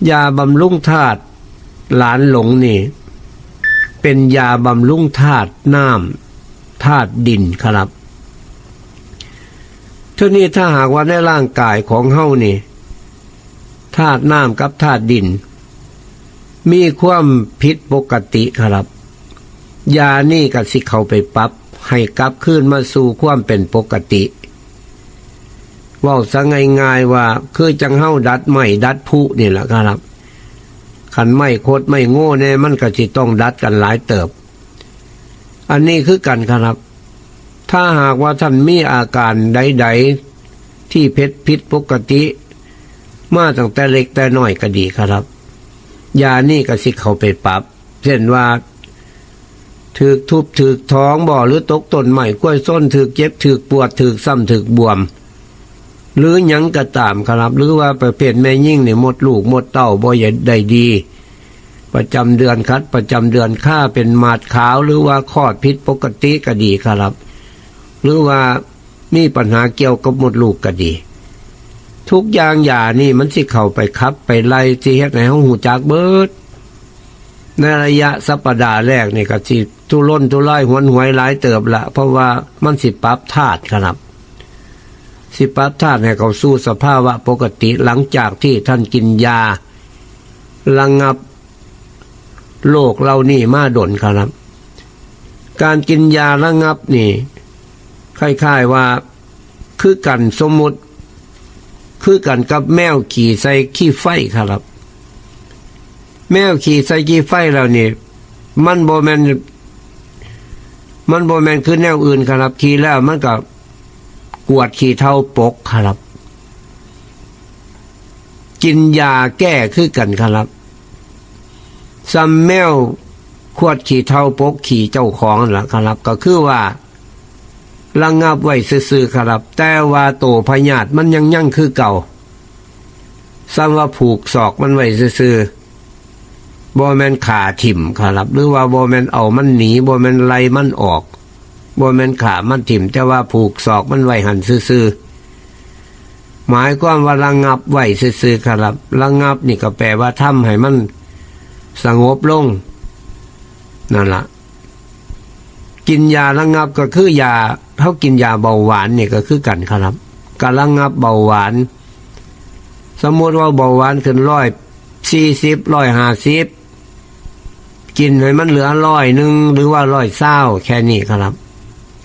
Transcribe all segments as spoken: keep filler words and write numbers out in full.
ยาบำรุงธาตุหลานหลงนี่ เป็นยาบำรุงธาตุน้ำ ธาตุดินครับ ทีนี้ถ้าหากว่าในร่างกายของเฮานี่ ธาตุน้ำกับธาตุดิน มีความผิดปกติครับ ยานี่ก็สิเข้าไปปรับให้กลับคืนมาสู่ความเป็นปกติ เว้าซะง่ายๆว่า คือจั่งเฮาดัดไม้ดัดพลุนี่แหละครับ คันไม้คดไม้โง่แน่ มันก็สิต้องดัดกันหลายเติบ อันนี้คือกันครับ ถ้าหากว่าท่านมีอาการใดๆที่ผิดผิดปกติ มาตั้งแต่เล็กแต่น้อยก็ดีครับ ยานี่ก็สิเข้าไปปรับ เช่นว่า ถืกทุบถืกถองบ่ หรือตกต้นไม้กล้วยส้น ถืกเจ็บถืกปวด ถืกซ้ำถืกบวม หรือหยังก็ตามครับ หรือว่าประเภทแม่หญิงนี่ มดลูกมดเต้าบ่ได้ดี ประจำเดือนขัด ประจำเดือนคา เป็นหมาดขาว หรือว่าคลอดผิดปกติก็ดีครับ หรือว่ามีปัญหาเกี่ยวกับมดลูกก็ดี ทุกอย่างยานี่มันสิเข้าไปขับไปไล่ สิเฮ็ดให้เฮาฮู้จักเบิด ในระยะสัปดาห์แรกนี่ก็สิทุรนทุรายหวนหวยหลายเติบละ เพราะว่ามันสิปรับธาตุครับ สิปรับธาตุให้เข้าสู่สภาวะปกติ หลังจากที่ท่านกินยาระงับโรคเหล่านี้มาดนครับ การกินยาระงับนี่ คล้ายๆว่า คือกัน สมมุติ คือกันกับแมวขี้ใส่ขี้ไฟครับ แมวขี้ใส่ขี้ไฟแล้วนี่ มันบ่แม่น มันบ่แม่นคือแนวอื่นครับ ขี้แล้วมันก็กวาดขี้เถ้าปกครับ กินยาแก้คือกันครับ ซ่ำแมวขวดขี้เถ้าปกขี้เจ้าของนั่นล่ะครับ ก็คือว่าระงับไว้ซื่อๆครับ แต่ว่าโตพยาธิมันยังยังคือเก่า ซ่ำว่าผูกศอกมันไว้ซื่อๆ บ่แม่นฆ่าถิ่มครับ หรือว่าบ่แม่นเอามันหนี บ่แม่นไล่มันออก บ่แม่นฆ่ามันถิ่ม แต่ว่าผูกศอกมันไว้หั่นซื่อๆ หมายความว่าระงับไว้ซื่อๆครับ ระงับนี่ก็แปลว่าทำให้มันสงบลง นั่นล่ะ กินยาระงับก็คือยา เฮากินยาเบาหวานนี่ก็คือกันครับ ก็ระงับเบาหวาน สมมุติว่าเบาหวานขึ้นร้อยสี่สิบ ร้อยห้าสิบ กินให้มันเหลือร้อยหนึ่ง หรือว่าร้อยซาว แค่นี้ครับ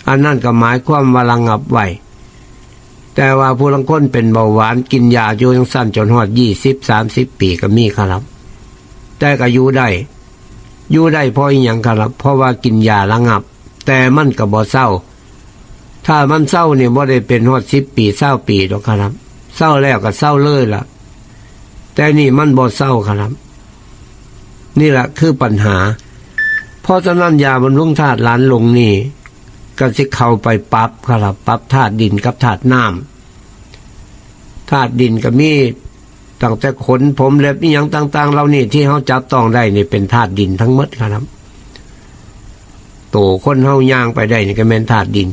อันนั้นก็หมายความว่าระงับไว้ แต่ว่าผู้ลางคนเป็นเบาหวาน กินยาอยู่จั่งซั้นจนฮอดยี่สิบ สามสิบปีก็มีครับ แต่ก็อยู่ได้ อยู่ได้เพราะอิหยังครับ เพราะว่ากินยาระงับ แต่มันก็บ่เซา ถ้ามันเซานี่บ่ได้เป็นฮอดสิบปี ซาวปีดอกครับ เซาแล้วก็เซาเลยล่ะ แต่นี่มันบ่เซาครับ นี่แหละคือปัญหา เพราะฉะนั้นยาบำรุงธาตุหลานหลงนี่ ก็สิเข้าไปปรับครับ ปรับธาตุดินกับธาตุน้ำ ธาตุดินก็มีตั้งแต่ขนผมเล็บอิหยังต่างๆ เหล่านี้ที่เฮาจับต้องได้นี่เป็นธาตุดินทั้งหมดครับ โตคนเฮาย่างไปได้นี่ก็แม่นธาตุดิน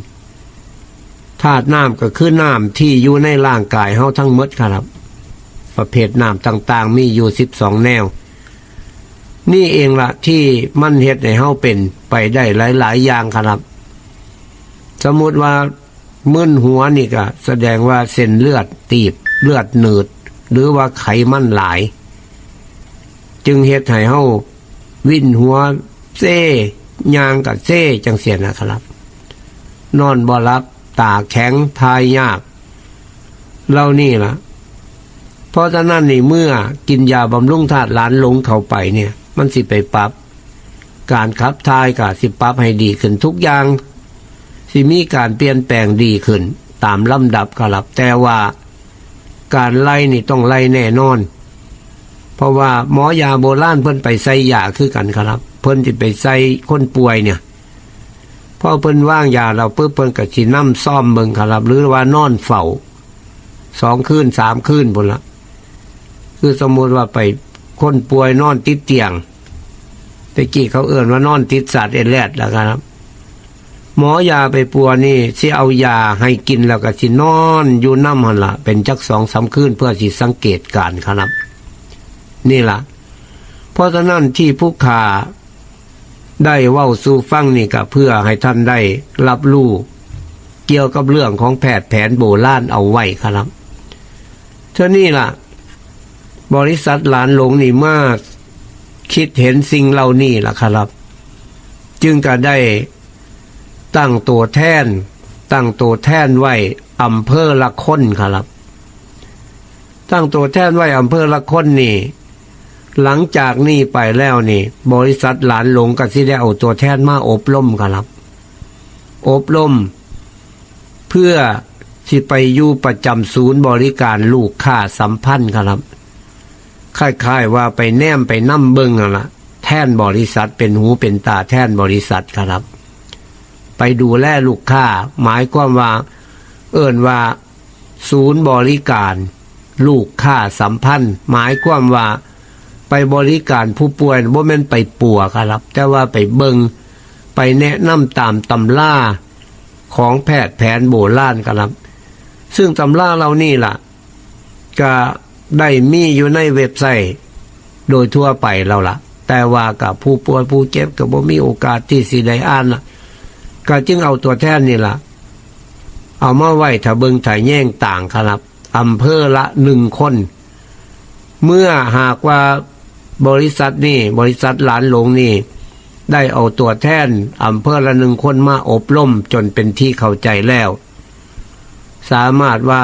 ธาตุน้ำก็คือน้ำที่อยู่ในร่างกายเฮาทั้งหมดครับ ประเภทน้ำต่างๆ มีอยู่สิบสองแนว นี่เองละที่มันเฮ็ดให้เฮาเป็นไปได้หลายๆ อย่างครับ สมมุติว่ามึนหัวนี่ก็แสดงว่าเส้นเลือดตีบ เลือดหนืด หรือว่าไขมันหลาย จึงเฮ็ดให้เฮาวินหัวเซ ย่างก็เซจั่งซี้นะครับ นอนบ่หลับ ตาแข็ง ถ่ายยาก เหล่านี้ล่ะ เพราะฉะนั้นนี่เมื่อกินยาบำรุงธาตุหลานหลงเข้าไปเนี่ย มันสิไปปรับ การขับถ่ายก็สิปรับให้ดีขึ้นทุกอย่าง สิมีการเปลี่ยนแปลงดีขึ้นตามลำดับครับ แต่ว่าการไล่นี่ต้องไล่แน่นอน เพราะว่าหมอยาโบราณเพิ่นไปใส่ยาคือกันครับ เพิ่นสิไปใส่คนป่วยเนี่ย พอเพิ่นวางยาแล้วปุ๊บ เพิ่นก็สินำซ่อมเบิ่งครับ หรือว่านอนเฝ้า สองคืน สามคืนพู้นละ คือสมมุติว่าไปคนป่วยนอนติดเตียง แต่กี้เขาเอิ้นว่านอนติดสาดเอดแลดแล้วครับ หมอยาไปปัวนี่สิเอายาให้กินแล้วก็สินอนอยู่นำหั่นละ เป็นจักสองสามคืน เพื่อสิสังเกตการณ์ครับ นี่ล่ะ เพราะฉะนั้นที่ผู้ข้าได้เว้าสู่ฟังนี่ก็เพื่อให้ท่านได้รับรู้เกี่ยวกับเรื่องของแพทย์แผนโบราณเอาไว้ครับ เท่านี้ล่ะ บริษัทหลานหลงนี่มาคิดเห็นสิ่งเหล่านี้ล่ะครับ จึงก็ได้ตั้งตัวแทน ตั้งตัวแทนไว้อำเภอละคนครับ ตั้งตัวแทนไว้อำเภอละคนนี่ หลังจากนี้ไปแล้วนี่ บริษัทหลานหลงก็สิได้เอาตัวแทนมาอบรมครับ อบรม เพื่อสิไปอยู่ประจำศูนย์บริการลูกค้าสัมพันธ์ครับ คล้ายๆว่าไปแนมไปนำเบิ่งนั่นล่ะ แทนบริษัท เป็นหูเป็นตาแทนบริษัทครับ ไปดูแลลูกค้า หมายความว่า เอิ้นว่า ศูนย์บริการลูกค้าสัมพันธ์ หมายความว่าไปบริการผู้ป่วย บ่แม่นไปปัวครับ แต่ว่าไปเบิ่ง ไปแนะนำตามตำราของแพทย์แผนโบราณครับ ซึ่งตำราเหล่านี้ล่ะ ก็ได้มีอยู่ในเว็บไซต์โดยทั่วไปแล้วล่ะ แต่ว่ากับผู้ป่วยผู้เจ็บก็บ่มีโอกาสที่สิได้อ่านล่ะ ก็จึงเอาตัวแทนนี่ล่ะ เอามาไว้ถ้าเบิ่งถ้าแยงต่างครับ อำเภอละหนึ่งคน เมื่อหากว่าบริษัทนี่ บริษัทหลานหลงนี่ ได้เอาตัวแทนอำเภอละหนึ่งคนมาอบรมจนเป็นที่เข้าใจแล้ว สามารถว่า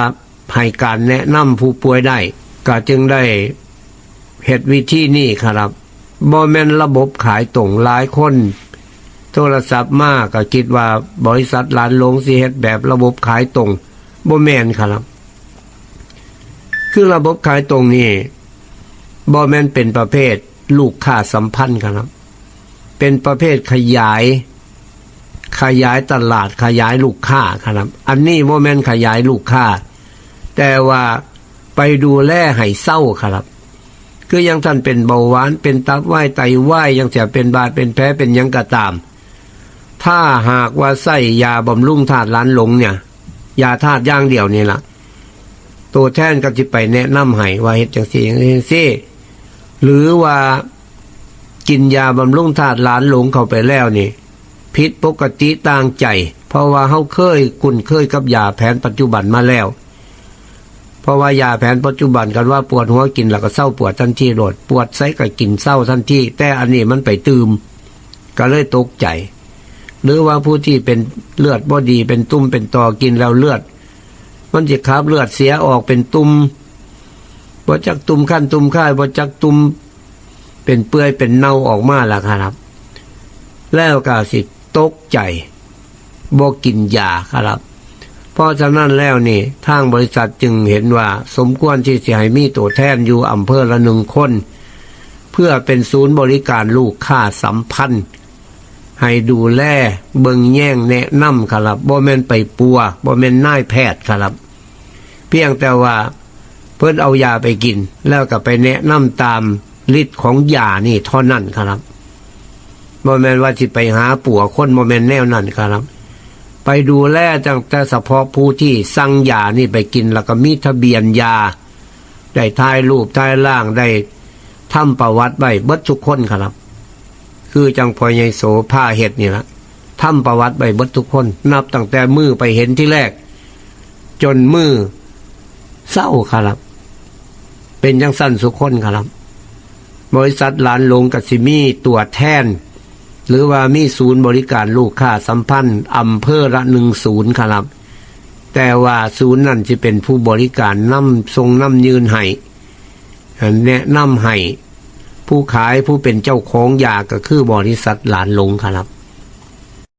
ให้การแนะนำผู้ป่วยได้ ก็จึงได้เฮ็ดวิธีนี้ครับ บ่แม่นระบบขายตรง หลายคนโทรศัพท์มาก็คิดว่าบริษัทหลานหลงสิเฮ็ดแบบระบบขายตรง บ่แม่นครับ คือระบบขายตรงนี่ บ่แม่นเป็นประเภทลูกค้าสัมพันธ์ครับ เป็นประเภทขยาย ขยายตลาด ขยายลูกค้าครับ อันนี้บ่แม่นขยายลูกค้า แต่ว่าไปดูแลให้เซาครับ คืออย่างท่านเป็นเบาหวาน เป็นตับวาย ไตวาย จั่งซี้ เป็นบาดเป็นแผล เป็นหยังก็ตาม ถ้าหากว่าใช้ยาบำรุงธาตุหลานหลงเนี่ย ยาธาตุอย่างเดียวนี่ล่ะ ตัวแทนก็สิไปแนะนำให้ว่าเฮ็ดจั่งซี้ จั่งซี้ จั่งซี้ หรือว่ากินยาบำรุงธาตุหลานหลงเข้าไปแล้วนี่ ผิดปกติต่างใจ เพราะว่าเฮาเคยคุ้นเคยกับยาแผนปัจจุบันมาแล้ว เพราะว่ายาแผนปัจจุบัน คันว่าปวดหัวกินแล้วก็เซาปวดทันทีโลด ปวดไสก็กินเซาทันที แต่อันนี้มันไปตื่ม ก็เลยตกใจ หรือว่าผู้ที่เป็นเลือดบ่ดี เป็นตุ่มเป็นต่อ กินแล้วเลือด มันสิขับเลือดเสียออกเป็นตุ่ม บ่จักตุ่มคันตุ่มคาย บ่จักตุ่มเป็นเปื่อยเป็นเน่าออกมาล่ะครับ แล้วก็สิตกใจ บ่กินยาครับ เพราะฉะนั้นแล้วนี่ ทางบริษัทจึงเห็นว่าสมควรที่สิให้มีตัวแทนอยู่อำเภอละหนึ่งคน เพื่อเป็นศูนย์บริการลูกค้าสัมพันธ์ ให้ดูแลเบิ่งแยงแนะนำครับ บ่แม่นไปปัว บ่แม่นนายแพทย์ครับ เพียงแต่ว่าเพิ่นเอายาไปกิน แล้วก็ไปแนะนำตามฤทธิ์ของยานี่เท่านั้นครับ บ่แม่นว่าสิไปหาปัวคน บ่แม่นแนวนั้นครับ ไปดูแลตั้งแต่เฉพาะผู้ที่สั่งยานี่ไปกิน แล้วก็มีทะเบียนยา ได้ถ่ายรูปถ่ายร่าง ได้ทำประวัติไว้เบิดทุกคนครับ คือจั่งพ่อใหญ่โสภาเฮ็ดนี่ล่ะ ทำประวัติไว้เบิดทุกคน นับตั้งแต่มื้อไปเห็นที่แรก จนมื้อเซาครับ เป็นจั่งซั้นซุคนครับ บริษัทหลานหลงก็สิมีตัวแทน หรือว่ามีศูนย์บริการลูกค้าสัมพันธ์อำเภอละหนึ่งศูนย์ครับ แต่ว่าศูนย์นั่นสิเป็นผู้บริการนำส่งนำยื่นให้ แนะนำให้ ผู้ขายผู้เป็นเจ้าของยาก็คือบริษัทหลานหลงครับ